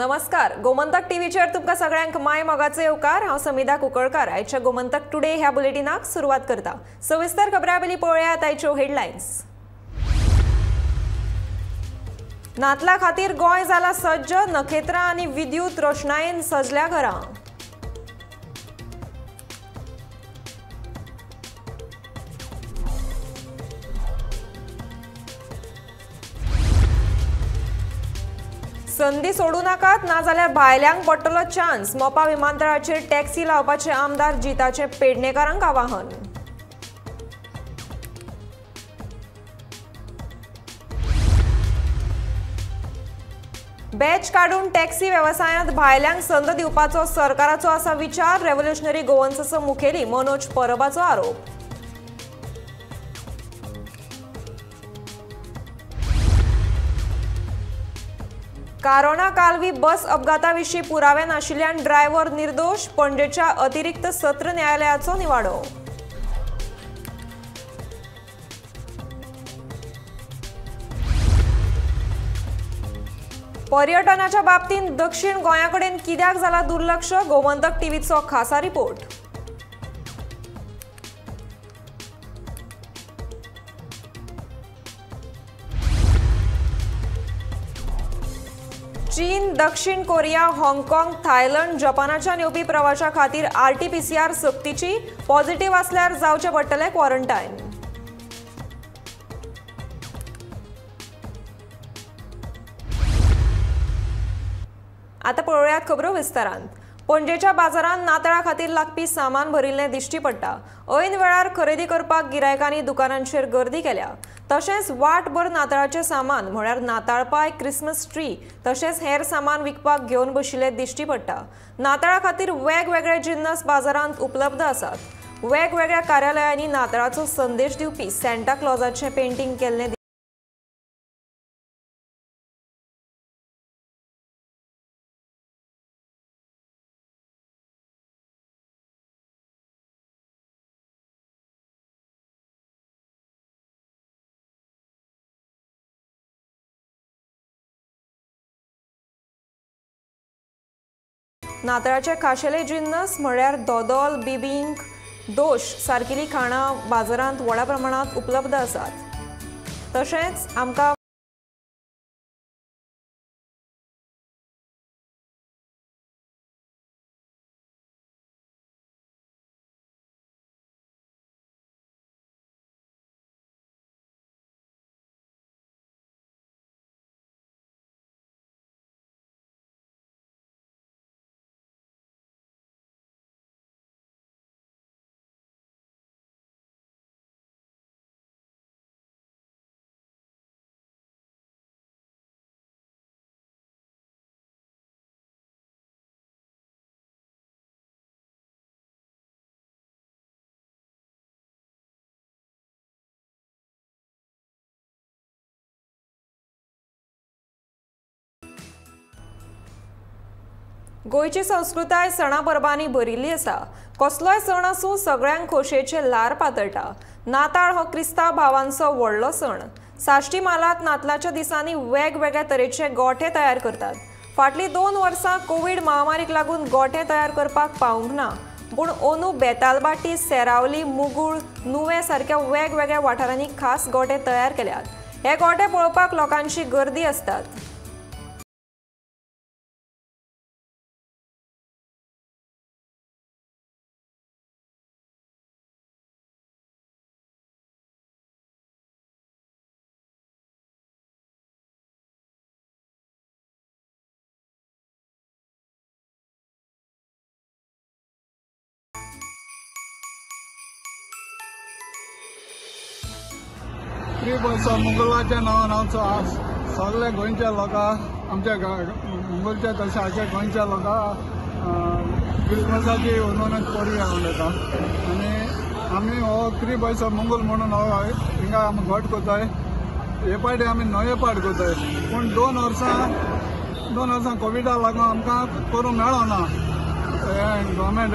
नमस्कार, गोमंतक टीव्हीचेर तुमकां सगळ्यांक my मोगाचो येवकार। हांव समिधा कुंकळकार आयच्या गोमंतक टुडे ह्या बुलेटिनाक सुरवात करता। सविस्तर खबरां पयलीं पळोवया आयच्यो हेडलायन्स। नातला खातीर गोंय जाला सज्ज, नखेत्रां आनी विद्युत रोशणायेन सजल्या घरां। संदी सोडू नाकात, नाजाल्यार भायल्यांक पडटलो चान्स। मोपा विमानतळाचेर टॅक्सी लावपाचे आमदार जिताचे पेडणेकारांक आवाहन। बॅच काडून टॅक्सी वेवसायांत भायल्यांक संद दिवपाचो सरकाराचो आसा विचार, रेव्होल्युशनरी गोवन्सचो मुखेली मनोज परबाचो आरोप। कारोना कालवी बस अपघाता विशीं पुरावे नाशिल्ल्यान ड्रायव्हर निर्दोष, पणजेच्या अतिरिक्त सत्र न्यायालयाचो निवाडो। पर्यटनाच्या बाबतींत दक्षिण गोंया कडेन कित्याक जाला दुर्लक्ष, गोमंतक टीव्हीचो खासा रिपोर्ट। चीन, दक्षिण कोरिया, हाँगकाँग, थायलंड, जपानाच्यान येवपी प्रवाशा खातीर आरटीपीसीआर सक्तीची, पॉझिटिव्ह आसल्यार जावचें पडटलें क्वॉरंटायन। आतां पळोवयात खबरो विस्तारान। पणजेच्या बाजारांत नातळा खातीर लागपी सामान भरिल्लें दिश्टी पडटा। ऐन वेळार खरेदी करपाक गिरायकांनी दुकानांचेर गर्दी केल्या। तशेंच वाटभर नातळाचें सामान म्हळ्यार नाताळपाय, क्रिसमस ट्री तशेंच हेर सामान विकपाक घेवन बशिल्लें दिश्टी पडटा। नाताळा खातीर वेगवेगळे जिन्नस बाजारांत उपलब्ध आसात। वेगवेगळ्या कार्यालयांनी नाताळाचो संदेश दिवपी सँटा क्लॉजाचें पेंटींग केल्लें नातळाचे खाशेले जिन्नस म्हळ्यार दोदोल, बिबिंक, दोश सारकिली खाणां बाजारांत व्हडा प्रमाणांत उपलब्ध आसात। तशेंच आमकां गोंयची संस्कृताय सणा परबांनी भरिल्ली आसा। कसलोय सण आसूं सगळ्यांक खोशयेचें ल्हार पातळटा। नाताळ हो क्रिस्तांव भावांचो व्हडलो सण। साश्टी म्हालांत नातलाच्या दिसांनी वेगवेगळ्या तरेचे गोठे तयार करतात। फाटलीं 2 वर्सां कोवीड महामारीक लागून गोठे तयार करपाक पावूंक ना, पूण अंदू बेतालबाटी, सेरावली, मुगूळ, नुवें सारक्या वेगवेगळ्या वाठारांनी खास गोठे तयार केल्यात। हे गोठे पळोवपाक लोकांची गर्दी आसतात। क्रिसमस मुंगलाच्या नांवान आमचो सगळ्या गोंयच्या लोकांक, आमच्या मुंगलच्या तशें आमच्या गोंयच्या लोकांक क्रिसमसाची अंदून परबी उलयता। आनी आमी हो क्रिसमस मुंगल म्हणून हो हिंगा आमी घट करताय। हे पाटी आमी नवे पाट करताय, पूण 2 वर्सां कोविडा लागून आमकां करूंक मेळना गव्हर्मेंट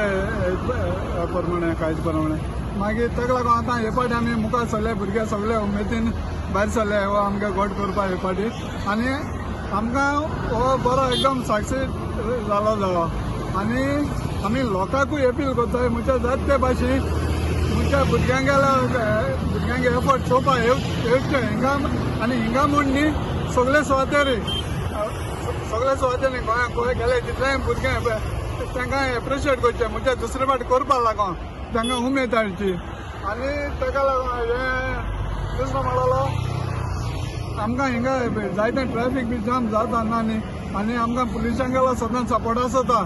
प्रमाणे कांयच प्रमाणे। मागीर ताका लागून आतां हे पाटी आमी मुखार सरले, भुरगे सगळे उमेदीन भायर सरले हो आमकां घट करपाक हे पाटी। आनी आमकां हो बरो एकदम सक्सेस जालो जालो आनी आमी लोकांकूय अपील करता म्हणजे जात ते भाशेन म्हणजे भुरग्यांक एफर्ट चोवपाक येवचें हिंगा आनी हिंगा म्हूण न्ही सगळे सुवातेर गोंयांत खंय गेले तितलेय भुरगें तांकां एप्रिशिएट करचें म्हणजे दुसरे फावट करपाक लागून तांकां उमेद हाडची आनी ताका लागून हें दुसरो म्हणलो आमकां हिंगा जायते ट्रॅफिक बी जाम जाता ना न्ही आनी आमकां पुलिसांक सदांच सपोर्ट आसता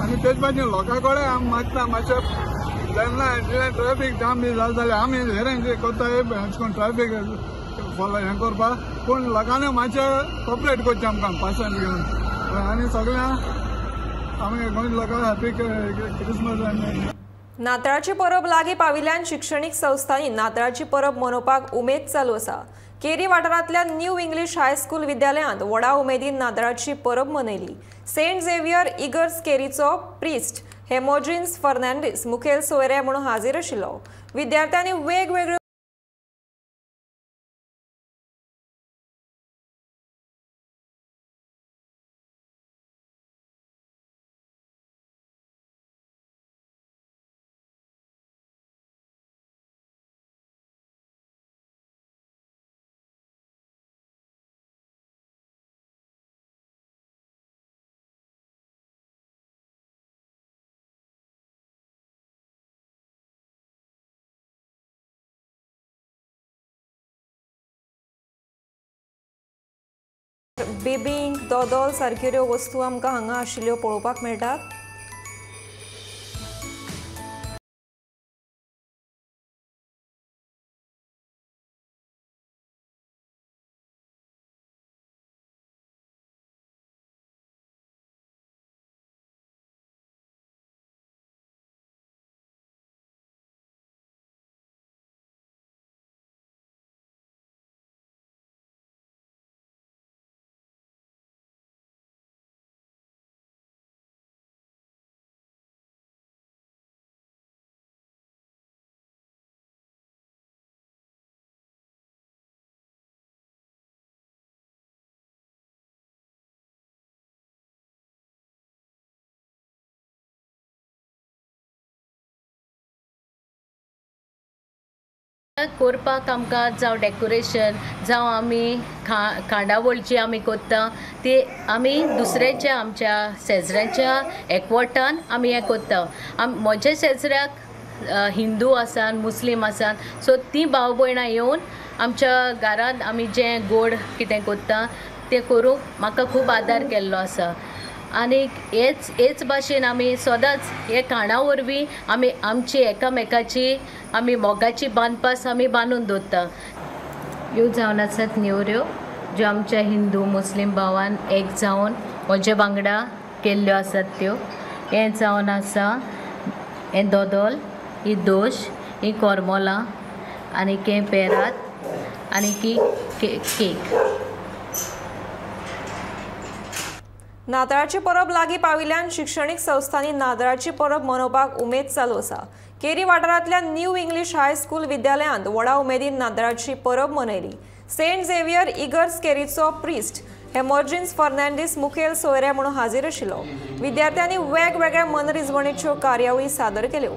आनी तेच भाशेन लोकां कडेन आमी मागता मातशें जेन्ना ट्रॅफिक जाम बी जालें जाल्यार आमी हेरेंज करता अशें करून ट्रॅफिक फॉलो हें करपाक पूण लोकांनी मातशें कॉपरेट करचें आमकां पाशान घेवन आनी सगळ्यांक आमी गोंय लोकांक हॅपी क्रिसमस. नाताळाची परब लागीं पाविल्ल्यान शिक्षणीक संस्थांनी नाताळाची परब मनोवपाक उमेद चालू आसा. केरी वाठारांतल्या न्यू इंग्लीश हायस्कूल विद्यालयांत व्हडा उमेदीन नाताळाची परब मनयली. सेंट झेवियर इगर्स केरीचो प्रिस्ट हेमोजिन्स फर्नांडीस मुखेल सोयरे म्हणून हाजीर आशिल्लो. विद्यार्थ्यांनी वेगवेगळ्यो बेबींक दोदोल सारक्यो वस्तू आमकां हांगा आशिल्ल्यो पळोवपाक मेळटात. करपाक आमकां जावं डेकोरेशन जावं आमी खांडावळची आमी करता ती आमी दुसऱ्यांच्या आमच्या शेजऱ्यांच्या एकवटान आमी हें करता. म्हज्या शेजऱ्याक हिंदू आसात मुस्लीम आसात सो ती भाव भयणां येवन आमच्या घरांत आमी जें गोड कितें करता तें करूंक म्हाका खूब आदार केल्लो आसा. आनी हेच भाशेन आमी सदांच हे खाणा वरवीं आमी आमची एकामेकाची आमी मोगाची बांदपास आमी बांदून दवरता. ह्यो जावन आसात नेवऱ्यो ज्यो आमच्या हिंदू मुस्लीम भावान एक जावन म्हजे वांगडा केल्ल्यो आसात त्यो. हें जावन आसा हें दोदोल, ही दोश, ही कोरमोलां आनी हें पेरात आनी ही केक. नाताळाची परब लागीं पाविल्ल्यान शिक्षणीक संस्थांनी नाताळाची परब मनोवपाक उमेद चालू आसा. केरी वाठारांतल्या न्यू इंग्लीश हायस्कूल विद्यालयांत व्हडा उमेदीन नाताळाची परब मनयली. सेंट झेवियर इगर्स केरीचो प्रिस्ट हेमोजिन्स फर्नांडीस मुखेल सोयरे म्हणून हाजीर आशिल्लो. विद्यार्थ्यांनी वेगवेगळ्या मनरिजवणेच्यो कार्यावळी सादर केल्यो.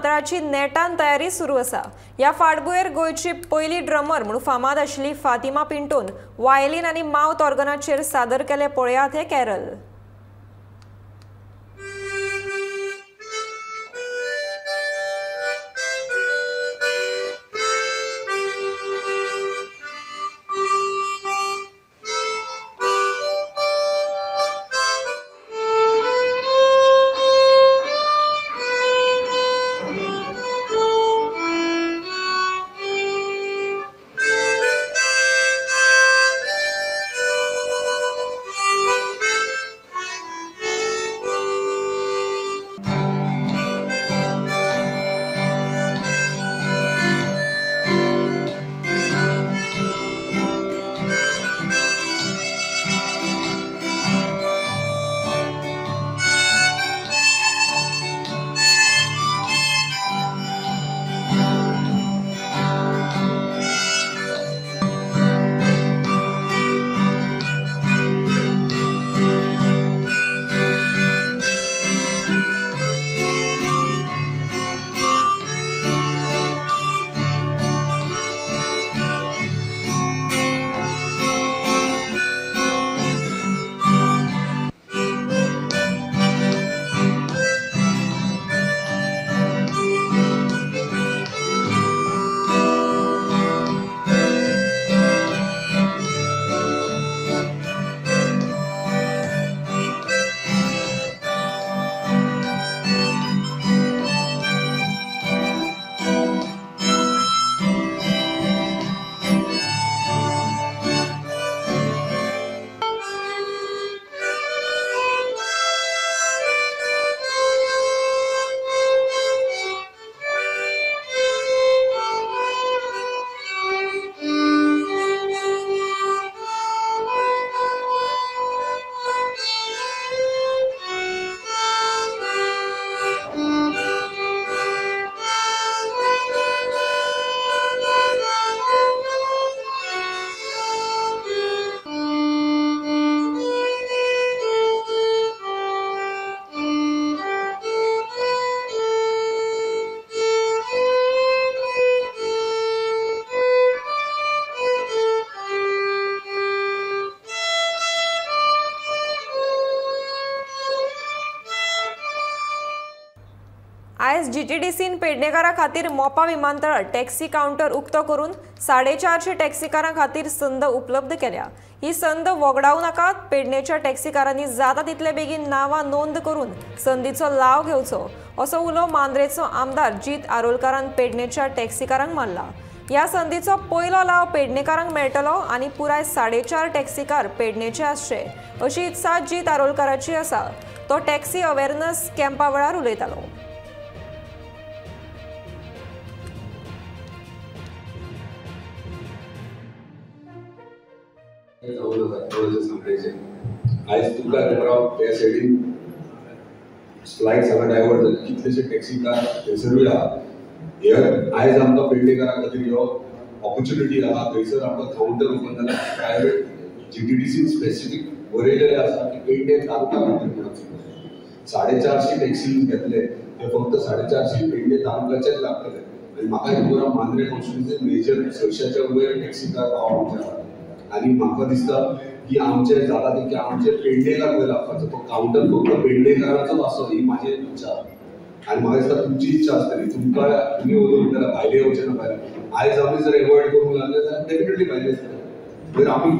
नाताळाची नेटान तयारी सुरू आसा. ह्या फाटभुंयेर गोंयची पयली ड्रमर म्हणून फामाद आशिल्ली फातिमा पिंटोन वायलीन आनी मावथ ऑर्गनाचेर सादर केले पळयात हे कॅरल. आयज जीटीडीसीन पेडणेकारां खातीर मोपा विमानतळार टॅक्सी कावंटर उक्तो करून 450 टॅक्सीकारां खातीर संद उपलब्ध केल्या. ही संद वगडावं नाकात. पेडणेच्या टॅक्सीकारांनी जाता तितले बेगीन नांवां नोंद करून संदीचो लाव घेवचो असो उलो मांद्रेचो आमदार जीत आरोलकारान पेडणेच्या टॅक्सीकारांक मारला. ह्या संदीचो पयलो लाव पेडणेकारांक मेळटलो आनी पुराय 4.5 टॅक्सीकार पेडणेचे आसचे अशी इत्सा जीत आरोलकाराची आसा. तो टॅक्सी अवेरनस कॅम्पा वेळार उलयतालो. आयज तुमकां खबर आहा त्या सायडीन फ्लायट हांगा डायवर्ट जाले, कितलेशे टॅक्सीकार थंयसरूय आहा. हे आयज आमकां पेडणेकारां खातीर ह्यो ऑपॉर्च्युनिटी आहा. थंयसर आमकां कावंटर ओपन जाला, प्रायवेट जीटीडीसी स्पेसिफीक बरयलेलें आसा की पेडणे तालुका खातीर म्हणून 450 टॅक्सी घेतले ते फक्त 450 पेडणे तालुक्याचेच लागतले. आनी म्हाका खबर आहा मांद्रे कॉन्स्टिट्युन्सी मेजर 600 वयर टॅक्सीकार आहा आमच्या. आनी म्हाका दिसता की आमचे जाता तितके आमचे पेडणेकार वयर लागपाचो तो कावंटर फक्त पेडणेकाराचोच आसचो ही म्हाजी इच्छा. आनी म्हाका दिसता तुमची इच्छा आसतली, तुमकां तुमी वचून म्हणटले भायले येवचे ना भायले. आयज आमी जर एवॉयड करूंक लागले जाल्यार डेफिनेटली भायले आसतले. मागीर आमी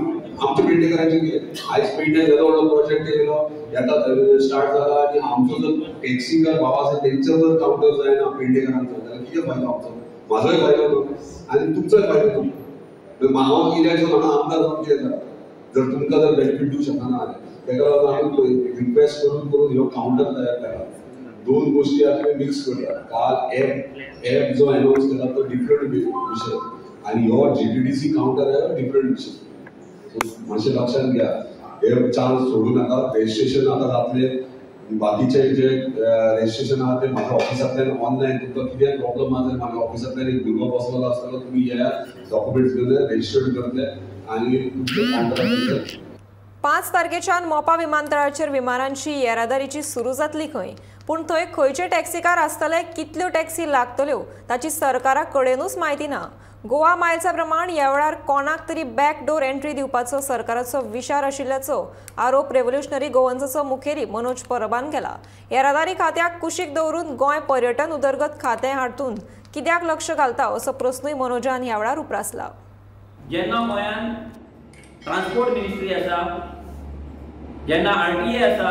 आमच्या पेडणेकारांचें कितें? आयज पेडणे येदो व्हडलो प्रोजेक्ट येयलो, येता स्टार्ट जाला आनी आमचो जर टॅक्सीकार भाव आसा तेंचो जर कावंटर जायना पेडणेकारांचो जाल्यार कितें फायदो आमचो? म्हाजोय फायदो न्हू आनी तुमचोय फायदो न्हू. हांव कित्याक म्हणून आमदार जावन कितें जाता जर तुमकां जर बेनिफीट दिवंक शकना जाल्यार तेका लागून आमी रिक्वेस्ट करून करून ह्यो कावंटर तयार केला. दोन गोष्टी आमी मिक्स करता. काल एप जो अनावन्स केला तो डिफरंट विशय आनी हो जीटीडीसी कावंटर आहे डिफरंट विशय. सो मातशें लक्षांत घ्या, हे चान्स सोडूं नाका. रजिस्ट्रेशन आतां जातलें, बाकीचे जे रजिस्ट्रेशन आहा ते म्हाज्या ऑफिसांतल्यान ऑनलायन तुमकां कितें प्रॉब्लम आहा जाल्यार म्हाज्या ऑफिसांतल्यान एक भुरगो बसलेलो आसतलो, तुमी येयात, डॉक्युमेंट्स घेवन रजिस्टर्ड करतले आनी तुमच्या कावंटरार. 5 तारखेच्यान मोपा विमानतळाचेर विमानांची येरादारीची सुरू जातली खंय, पूण थंय खंयचे टॅक्सीकार आसतले, कितल्यो टॅक्सी लागतल्यो ताची सरकारा कडेनूच म्हायती ना। गोवा मायल्सा प्रमाण ह्या वेळार कोणाक तरी बॅकडोर एंट्री दिवपाचो सरकाराचो विचार आशिल्ल्याचो आरोप रेव्होल्युशनरी गोवन्साचो मुखेली मनोज परबान केला। येरादारी खात्याक कुशीक दवरून गोंय पर्यटन उदरगत खातें हातून कित्याक लक्ष घालता असो प्रस्नूय मनोजान ह्या वेळार उप्रासला। जेन्ना गोंयान ट्रान्सपोर्ट मिनिस्ट्री आसा, जेन्ना आरटीए आसा,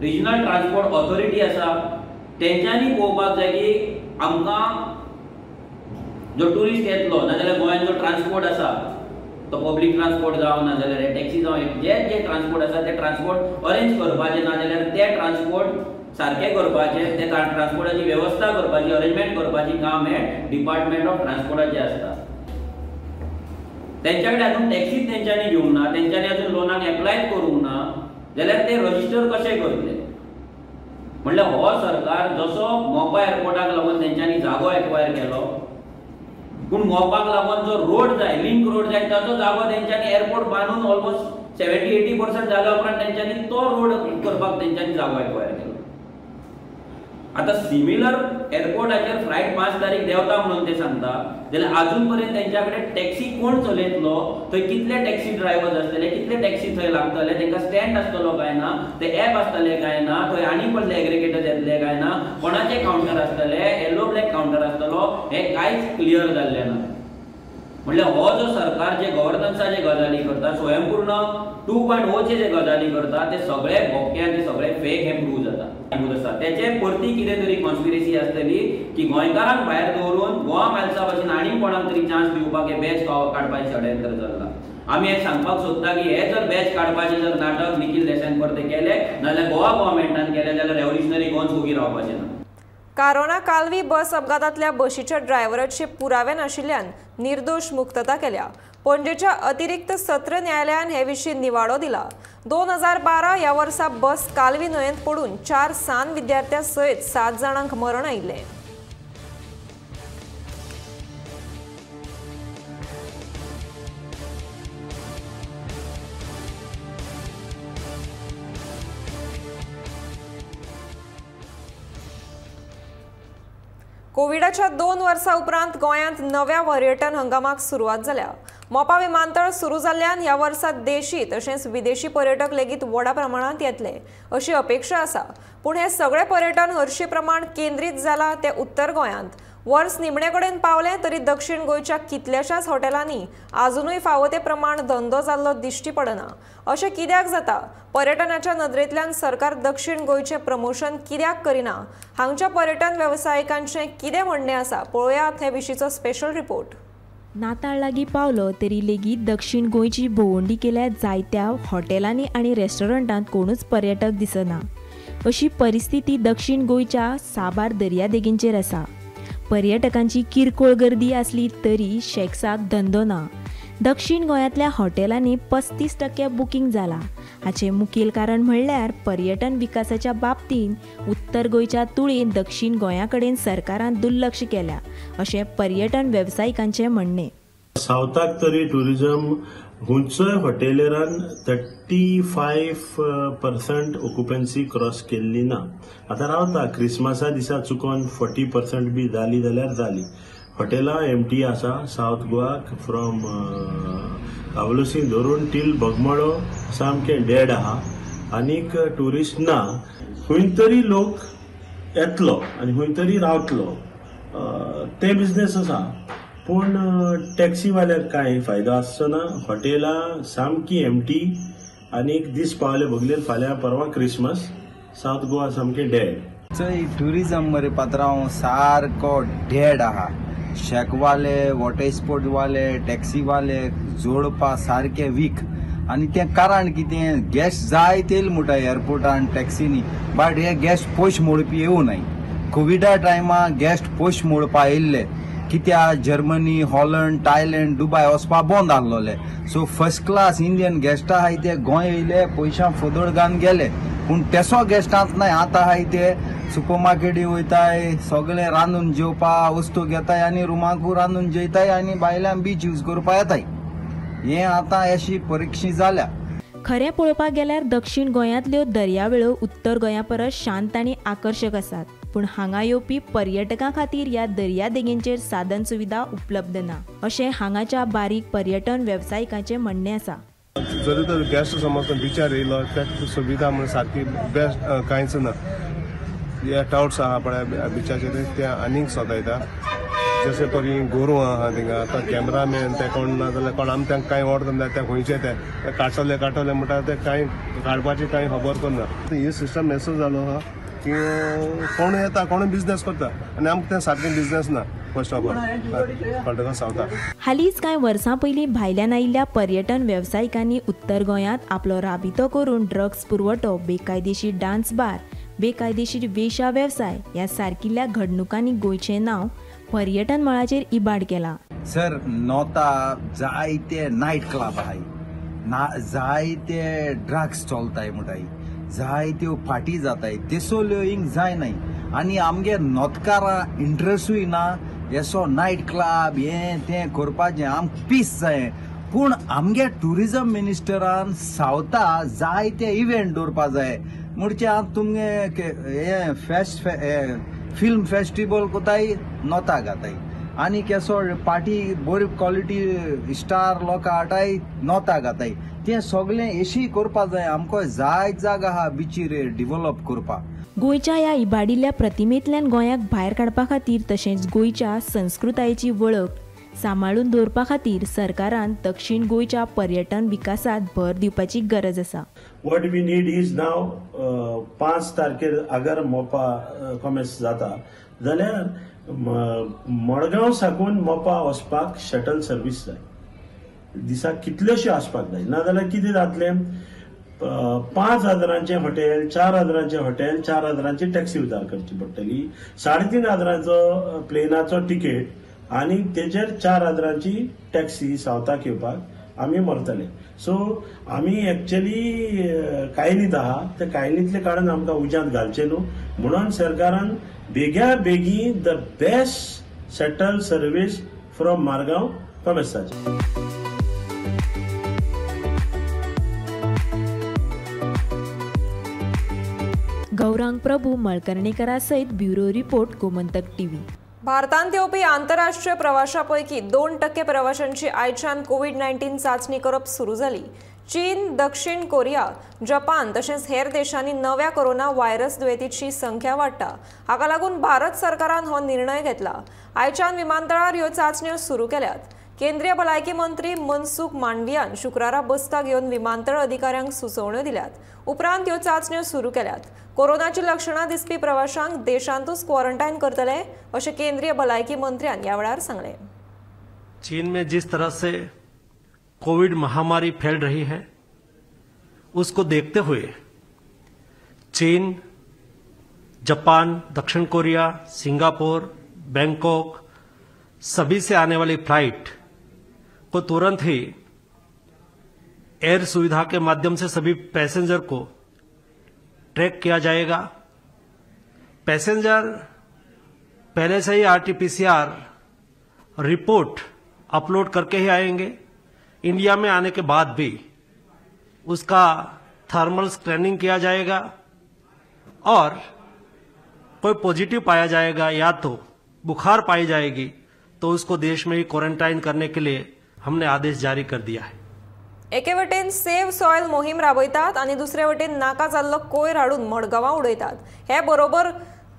रिजनल ट्रान्सपोर्ट ऑथॉरिटी आसा, तेंच्यांनी पळोवपाक जाय की आमकां जो ट्युरिस्ट येतलो नाजाल्यार गोंयान जो ट्रान्सपोर्ट आसा तो पब्लीक ट्रान्सपोर्ट जावं नाजाल्यार टॅक्सी जावं, जे जे ट्रान्सपोर्ट आसा ते ट्रान्सपोर्ट अरेंज करपाचे, नाजाल्यार ते ट्रान्सपोर्ट सारकें करपाचें, ते ट्रान्सपोर्टाची वेवस्था करपाची, अरेंजमेंट करपाची काम हें डिपार्टमेंट ऑफ ट्रान्सपोर्टाचें आसता। तेंच्या कडेन अजून टॅक्सीच तेंच्यांनी घेवंक ना, तेंच्यांनी अजून लोनाक एप्लाय करूंक ना, जाल्यार ते रजिस्टर कशें करतले? म्हणल्यार हो सरकार जसो मोपा एअरपोर्टाक लागून तेंच्यांनी जागो एक्वायर केलो, पूण मोपाक लागून जो रोड जाय, लिंक रोड जाय, ताचो जागो तेंच्यांनी एअरपोर्ट बांदून ऑलमोस्ट 70-80% जाल्या उपरांत तेंच्यांनी तो रोड करपाक तेंच्यांनी जागो एक्वायर केलो। आतां सिमिलर एअरपोर्टाचेर फ्लायट 5 तारीख देंवता म्हणून ते सांगता, जाल्यार आजून पर्यंत तेंच्या कडेन टॅक्सी कोण चलयतलो, थंय कितले टॅक्सी ड्रायव्हर्स आसतले, कितले टॅक्सी थंय लागतले, तांकां स्टँड आसतलो काय ना, ते एप आसतले काय ना, थंय आनी कसले एग्रिगेटर्स येतले काय ना, कोणाचे कावंटर आसतले, येलो ब्लॅक कावंटर आसतलो, हें कांयच क्लियर जाल्लें ना। म्हणल्यार हो जो सरकार जे गव्हर्नन्साचे गजाली करता, स्वयंपूर्ण 2.0 जे गजाली करता, ते सगळे भोके आनी ते सगळे फेक हें प्रूव जाता आसा। तेचे परती कितें तरी कॉन्स्पिरसी आसतली की गोंयकारांक भायर दवरून गोवा मायल्सा भशेन आनी कोणाक तरी चान्स दिवपाक हे बॅच काडपाचें षडयंत्र चल्लां। आमी हें सांगपाक सोदता की हे जर बॅच काडपाचें जर नाटक निखील देसायान परतें केलें नाजाल्यार गोवा गव्हर्मेंटान केलें जाल्यार रेव्होल्युशनरी गोवन्स ओगी रावपाचें ना। कारोना कालवी बस अपघातांतल्या बशीच्या ड्रायव्हराचे पुरावे नाशिल्ल्यान निर्दोष मुक्तता केल्या। पणजेच्या अतिरिक्त सत्र न्यायालयान हे विशीं निवाडो दिला। 2012 ह्या वर्सा बस कालवी न्हंयेंत पडून 4 सान विद्यार्थ्यां सयत 7 जाणांक मरण आयिल्लें। कोविडाच्या 2 वर्सां उपरांत गोंयांत नव्या पर्यटन हंगामाक सुरवात जाल्या। मोपा विमानतळ सुरू जाल्ल्यान ह्या वर्सा देशी तशेंच विदेशी पर्यटक लेगीत व्हडा प्रमाणांत येतले अशी अपेक्षा आसा। पूण हे सगळे पर्यटन हरशी प्रमाण केंद्रीत जाला ते उत्तर गोंयांत। वर्स निमणे कडेन पावलें तरी दक्षिण गोंयच्या कितल्याशाच हॉटेलांनी आजुनूय फावो ते प्रमाण धंदो जाल्लो दिश्टी पडना। अशें कित्याक जाता? पर्यटनाच्या नदरेंतल्यान सरकार दक्षिण गोंयचें प्रमोशन कित्याक करिना? हांगच्या पर्यटन वेवसायिकांचें कितें म्हणणें आसा? पळोवयात हे विशींचो स्पेशल रिपोर्ट। नाताळ लागीं पावलो तरी लेगीत दक्षिण गोंयची भोंवडी केल्या जायत्या हॉटेलांनी आनी रेस्टॉरंटांत कोणूच पर्यटक दिसना। अशी परिस्थिती दक्षिण गोंयच्या साबार दर्यादेगेंचेर आसा। पर्यटकांची किरकोळ गर्दी आसली तरी शॅक्साक धंदो ना। दक्षिण गोंयांतल्या हॉटेलांनी 35% बुकींग जाला। हाचें मुखेल कारण म्हणल्यार पर्यटन विकासाच्या बाबतींत उत्तर गोंयच्या तुळेन दक्षिण गोंया कडेन सरकारान दुर्लक्ष केल्या अशें पर्यटन वेवसायिकांचें म्हणणें। सावथाक तरी ट्युरिजम खंयचोय हॉटेलरान 35% ऑक्युपन्सी क्रॉस केल्ली ना। आतां रावता क्रिसमसा दिसा चुकोन 40% बी जाली जाल्यार जाली। हॉटेलां एमटी आसा सावथ गोवाक फ्रॉम कावलोसी धरून टील बोगमाळो सामकें डेड आहा आनीक ट्युरिस्ट ना। खंय तरी लोक येतलो आनी खंय तरी रावतलो ते बिजनेस आसा, पूण टॅक्सीवाल्याक कांय फायदो आसचो ना। हॉटेलां सामकी एमटी आनीक दीस पावले बगलेर फाल्यां परवां क्रिसमस, सावथ गोवा सामकें डेड। चोय ट्युरिजम मरे पात्रांव सारको डेड आहा। शॅकवाले, वॉटर स्पोर्टवाले, टॅक्सीवाले जोडपा सारके वीक। आनी तें कारण कितें, गॅस जाय तेल म्हणटा एअरपोर्टान टॅक्सीनी, बट हे गॅस पयशे मोडपी येवनाय। कोविडा टायमा गॅस्ट पयशे मोडपा येयल्ले कित्याक जर्मनी, हॉलंड, थायलंड, दुबाय वचपा बंद आसलोले। So first class Indian guest आहाय ते गोंय येयले, पयशां फोदोळ घालून गेले। पूण तेसो गेस्टांत नाय आतां आहाय ते सुपर मार्केटी वयताय, सगळे रांदून जेवपा वस्तू घेताय आनी रुमाकू रांदून जेयताय आनी भायल्यान बीच यूज करपा येताय। हें आतां अशी परिक्षा जाल्या। खरें पळोवपाक गेल्यार दक्षिण गोंयांतल्यो दर्यावेळो उत्तर गोंया परस शांत आनी आकर्शक आसात, पूण हांगा येवपी पर्यटकां खातीर ह्या दर्यादेगेंचेर साधन सुविधा उपलब्ध ना अशें हांगाच्या बारीक पर्यटन वेवसायिकांचें म्हणणें आसा. जरी तर गेस्ट समज बिचार येयलो ताका सुविधा म्हणून सारकी बेस्ट कांयच ना. हे टावट्स आहा पळय बिचाचेर ते आनीक सतायता. जशे परी गोरवां आहा थिंगा आतां कॅमेरामॅन ते कोण ना जाल्यार कोण आमी तांकां कांय ऑर्डर ना, ते खंयचे ते काडटले काडटले म्हणटा ते कांय काडपाची कांय खबर करना. ही सिस्टम असो जालो आहा की कोण येता कोण बिजनेस करता आनी आमकां तें सारकें बिजनेस ना. फर्स्ट ऑफ ऑल कळटकच सावता. हालींच कांय वर्सां पयलीं भायल्यान आयिल्ल्या पर्यटन वेवसायिकांनी उत्तर गोंयांत आपलो राबितो करून ड्रग्स पुरवठो, बेकायदेशीर डान्स बार, बेकायदेशीर वेशा वेवसाय ह्या सारकिल्ल्या घडणुकांनी गोंयचें नांव पर्यटन मळाचेर इबाड केला. सर नोता जायते नायट क्लब आहाय ना, जायते ड्रग्स चलताय म्हणटाय, जायत्यो पार्टी जाताय, तेसोल्यो हिंग जायनाय. आनी आमगे नोतकारां इंट्रस्टूय ना येसो नायट क्लब हें तें करपाचें, आमकां पीस जाय. पूण आमगे ट्युरिजम मिनिस्टरान सावता जायते इव्हेंट दवरपा जाय. म्हणजे आतां तुमगे हें फेस्ट फिल्म फेस्टिवल कोताय नोता घाताय आनी केसो पार्टी बरी क्वॉलिटी स्टार लोकां हाडाय नोता घाताय. तें सगळें एशी करपा जाय. आमकां जायत जागा आहा बिचीर डिवलप करपाक. गोंयच्या ह्या इबाडिल्ल्या प्रतिमेंतल्यान गोंयाक भायर काडपा खातीर तशेंच गोंयच्या संस्कृतायेची वळख सांबाळून दवरपा खातीर सरकारान दक्षिण गोंयच्या पर्यटन विकासात भर दिवपाची गरज आसा. What we need is now 5 तारखेर अगर मोपा कॉमेस जाता जाल्यार मडगांव साकून मोपा वचपाक शटल सर्वीस जाय. दिसाक कितल्योश्यो आसपाक जाय, नाजाल्यार कितें जातलें, 5,000 हॉटेल, 4,000 हॉटेल, 4,000 टॅक्सी उदार करची पडटली, 3,500 प्लेनाचो तिकेट आनी तेजेर 4,000 टॅक्सी सावथाक येवपाक आमी मरतले. सो आमी एक्चुअली कायलींत आहा, त्या कायलींतले काडून आमकां उज्यांत घालचें न्हू म्हणून सरकारान बेग्या बेगीन the best shuttle service from Margao कॉमेसाचें. Gaurang Prabhu मळकर्णेकरा सयत ब्युरो रिपोर्ट, गोमंतक टीव्ही. भारतांत येवपी आंतरराष्ट्रीय प्रवाशां पैकी 2% प्रवाशांची आयच्यान कोवीड-19 चांचणी करप सुरू जाली. चीन, दक्षिण कोरिया, जपान तशेंच हेर देशांनी नव्या कोरोना व्हायरस दुयेंतीची संख्या वाडटा. हाका लागून भारत सरकारान हो निर्णय घेतला. आयच्यान विमानतळार ह्यो चांचण्यो सुरू केल्यात. केंद्रीय भलायकी मंत्री मनसुख मांडवियान शुक्रारा बसका घेवन विमानतळ अधिकाऱ्यांक सुचोवण्यो दिल्यात. उपरांत ह्यो चांचण्यो सुरू केल्यात. कोरोनाची लक्षणां दिसपी प्रवाशांक देशांतूच क्वॉरंटायन करतले अशें केंद्रीय भलायकी मंत्र्यान ह्या वेळार सांगलें. चीन में जिस तरह से कोविड महामारी फैल रही है उसको देखते हुए चीन, जापान, दक्षिण कोरिया, सिंगापुर, बैंकॉक सभी से आने वाली फ्लाइट को तुरंत ही एयर सुविधा के माध्यम से सभी पैसेंजर को ट्रैक किया जाएगा। पैसेंजर पहले से ही आरटीपीसीआर रिपोर्ट अपलोड करके ही आएंगे। इंडिया में आने के बाद भी उसका थर्मल स्कैनिंग किया जाएगा और कोई पॉजिटिव पाया जाएगा या तो बुखार पाई जाएगी तो उसको देश में ही क्वारंटाइन करने के लिए हमने आदेश जारी कर दिया है। एके वटेन सेव्ह सॉयल मोहीम राबयतात आनी दुसरे वटेन नाका जाल्लो कोयर हाडून मडगांवां उडयतात. हे बरोबर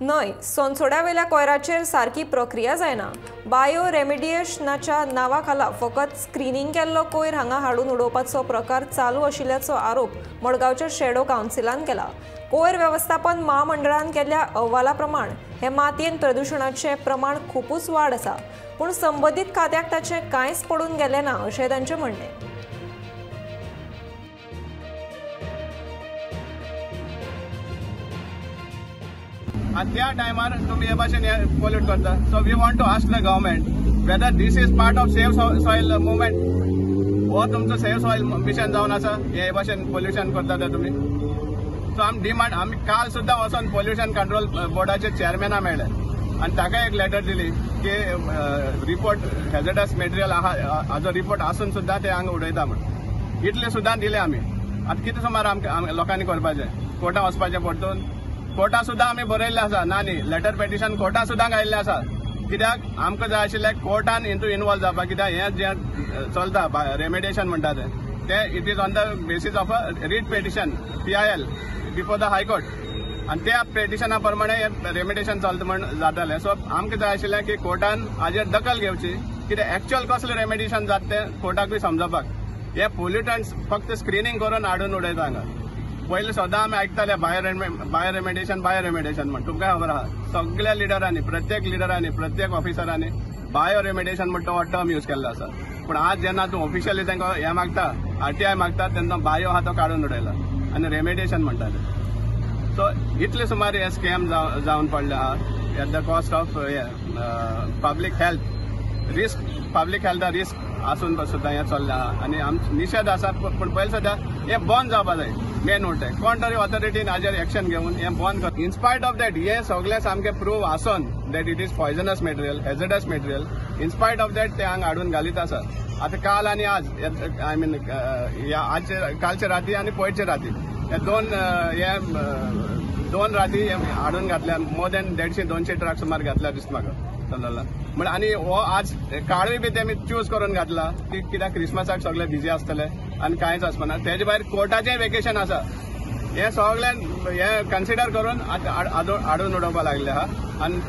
न्हय. सोनसोड्यावेल्या कोयराचेर सारकी प्रक्रिया जायना. बायो रेमिडिएशनाच्या नांवा खाला फकत स्क्रिनींग केल्लो कोयर हांगा हाडून उडोवपाचो प्रकार चालू आशिल्ल्याचो आरोप मडगांवच्या शेडो कावन्सिलान केला. कोयर वेवस्थापन म्हामंडळान केल्ल्या अहवाला प्रमाण हे मातयेन प्रदुशणाचें प्रमाण खुबूच वाड आसा, पूण संबंदीत खात्याक ताचें कांयच पडून गेलें ना अशें तांचें म्हणणें. आनी त्या टायमार तुमी हे भाशेन पोल्यूट करता. So we want to ask the government whether this is part of save soil movement. हो तुमचो सेव्ह सॉयल मिशन जावन आसा हे भाशेन पोल्युशन करता ते तुमी. सो आमी डिमांड, आमी काल सुद्दां वचोन पोल्युशन कंट्रोल बोर्डाचे चेअरमॅना मेळ्ळे आनी ताका एक लेटर दिली की रिपोर्ट हॅझर्डस मटेरियल आहा, हाजो रिपोर्ट आसून सुद्दां ते हांगा उडयता म्हूण. इतले सुद्दां दिले आमी. आतां कितें सुमार आमकां लोकांनी करपाचें? कोर्टां वचपाचें परतून? कोर्टां सुद्दां आमी बरयल्लें आसा, ना न्ही, लेटर पेटिशन कोर्टां सुद्दां घायिल्लें आसा. कित्याक आमकां जाय आशिल्लें कोर्टान हितून इनवॉल्व जावपाक, कित्याक हें जें चलता रेमेडिएशन म्हणटा तें it is on the basis of a writ petition PIL before the high court, आनी त्या पेटिशना प्रमाणे हें रेमेडिएशन चलता म्हण जातालें. सो आमकां जाय आशिल्लें की कोर्टान हाजेर दखल घेवची, कित्याक एक्चुअल कसलें रेमेडिएशन जाता तें कोर्टाकूय समजपाक. हे पोल्युटंट्स फक्त स्क्रिनींग करून हाडून उडयता हांगा. पयलीं सदां आमी आयकताले बायो रेमेडिएशन, बायो रेमेडिएशन म्हण. तुमकां खबर आसा सगळ्या लिडरांनी, प्रत्येक लिडरांनी, प्रत्येक ऑफिसरांनी बायो रेमेडिएशन म्हण तो टर्म यूज केल्लो आसा. पूण आज जेन्ना तूं ऑफिशियली तांकां हें मागता, आरटीआय मागता, तेन्ना बायो आहा तो काडून उडयला आनी रेमेडिएशन म्हणटा ते. सो इतले सुमार हे स्कॅम जावन पडले आहा at the cost of public health risk, public हेल्था risk आसून सुद्दां हें चल्लें आहा. आनी आमचो निशेध आसा, पूण पयलीं सद्या हें बंद जावपा जाय. मेन म्हणटा कोण तरी ऑथॉरिटीन हाजेर एक्शन घेवन हें बंद कर. इनस्पायट ऑफ that हें सगळें सामकें प्रूव आसून that it is poisonous material, hazardous material, in spite of that ते हांगा हाडून घालीत आसा. आतां काल आनी आज, I mean आजचे कालचे राती आनी पयरचे राती, हे दोन राती हाडून घातल्या मोर दॅन 150-200 ट्रक सुमार घातल्या दिसता म्हाका समजला म्हण. आनी हो आज काळूय बी तेमी चूज करून घातला की कित्याक क्रिसमसाक सगळे बिजी आसतले आनी कांयच आसपाना. तेजे भायर कोर्टाचें वेकेशन आसा. हें सगळें हें कन्सिडर करून हाडून उडोवपाक लागले आहा. आनी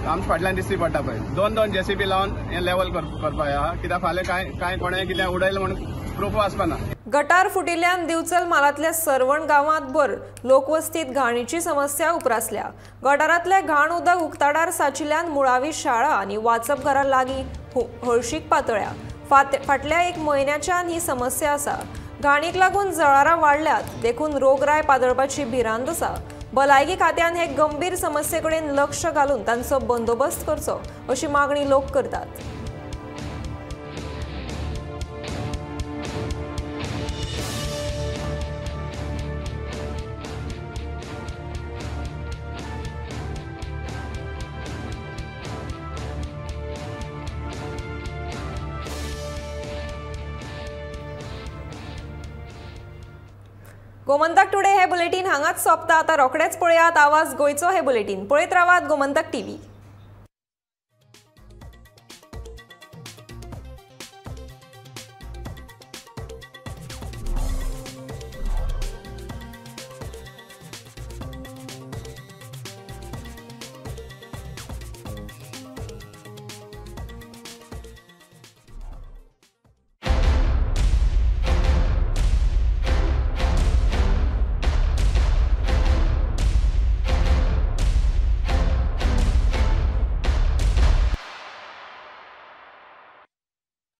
आमच्या फाटल्यान दिसती पडटा पळय 2-2 जेसीबी लावन हें लेवल करपाक आहा, कित्याक फाल्यां कांय कांय कोणें कितें उडयलें म्हणून प्रूफ आसपाना. गटार फुटिल्ल्यान दिवचल म्हालांतल्या सर्वण गांवांत भर लोकवस्तीत घाणीची समस्या उप्रासल्या. गटारांतले घाण उदक उक्ताडार साचिल्ल्यान मुळावी शाळा आनी वाचपघरा लागीं हळशीक पातळ्या. फाटल्या एक म्हयन्याच्यान ही समस्या आसा. घाणीक लागून जळारां वाडल्यात, देखून रोगराय पातळपाची भिरांत आसा. भलायकी खात्यान हे गंभीर समस्ये कडेन लक्ष घालून तांचो बंदोबस्त करचो अशी मागणी लोक करतात. गोमंतक टुडे हे बुलेटीन हांगाच सोंपता. आतां रोखडेच पळयात आवाज गोंयचो हे बुलेटीन. पळयत रावात गोमंतक टीव्ही.